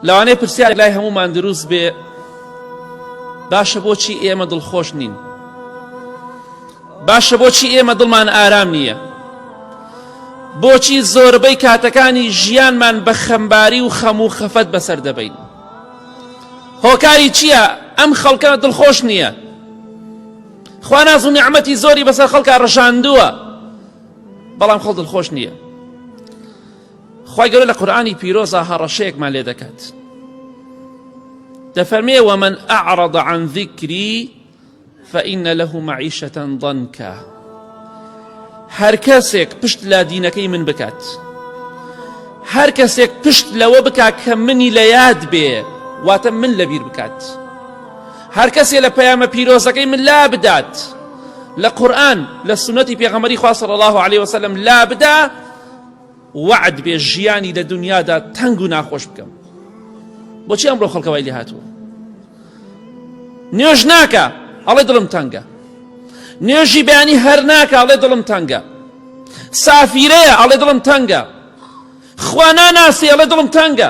لەوانەیە پرسیار لای هەمومان دروست بێ باشە بۆچی ئێمە دڵخۆش نین باشە بۆچی ئێمە دڵمان ئارام نییە بۆچی زۆربەی کاتەکانی ژیانمان بە خەمباری و خەم و خەفەت بەسەر دەبین هۆکاری چییە ئەم خەڵکە دڵخۆش نییە خوا ناز و نیعمەتی زۆری بەسەر خەڵکا ڕژاندووە بەڵام خەڵ دڵخۆش نییە خوای گەورە لە قورئانی پیرۆزا هەڕەشەیەکمان لێ دەکات دەفەرمێ ومن أعرض عن ذکری فإن له معیشة ضنکا هەر کەسێک پشت لە دینەکەی من بکات هەر کەسێک پشت لەوە بکات کە منی لە یاد بێ واتە من لەبیر بکات هەر کەسێ لە پەیامە پیرۆزەکەی من لا بدات لە قورئان لە سونەتی پێغەمبەری خوا صلی الله علیه وسلم لا بدا وەعد بێ ژیانی لە دنیادا تەنگ و ناخۆش بکەم بۆچی ئەمڕۆ خەڵکە وای لێ هاتووە نوێژ ناکە ئەڵێ دڵم تەنگە نوێژی بەیانی هەر ناکە ئەڵێ دڵم تەنگە سافیرەیە ئەڵێ دڵم تەنگە خوا ناناسی ئەڵێ دڵم تەنگە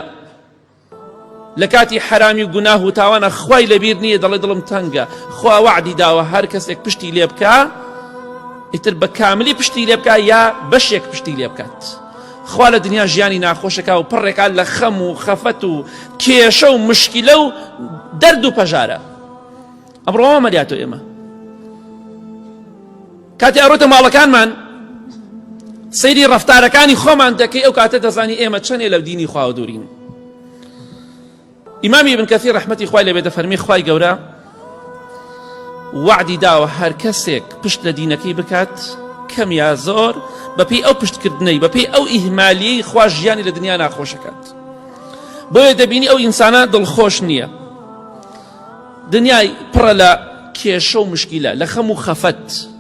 لە کاتی حەرامی و گوناه و تاوانە خوای لەبیر نییە دەڵێ دڵم تەنگە خوا وەعدی داوە هەر کەسێک پشتی لێ بکا ئیتر بە کاملی پشتی لێ بکا یا بەشێک پشتی لێ بکات خوا لە دنیا ژیانی ناخۆشەکە و پڕێکا لە خەم و خەفەت و کێشە و مشکلە و دەرد و پەژارە ئەمڕۆ مەریاتۆ ئێمە کاتێ ئەڕۆیتە ماڵەکانمان سەیری ڕەفتارەکانی خۆمان دەکەی ئەو کاتە دەزانی ئێمە چەنێ لە دینی خواوە دوورین ئیمامی ابن کەثیر ڕەحمەتی خوای لێبێ دەفەرمی خوای گەورە وەعدی داوە هەر کەسێک پشت لە دینەکەی بکات کەم یا زۆر بەپێی ئەو پشتکردنەی بەپێی ئەو ئیهمالیەی خوا ژیانی لە دنیا ناخۆشەکات بۆیە دەبینی ئەو ئینسانە دڵخۆش نییە دنیای پڕە لە کێشە و مشکیلە لە خەم و خەفەت.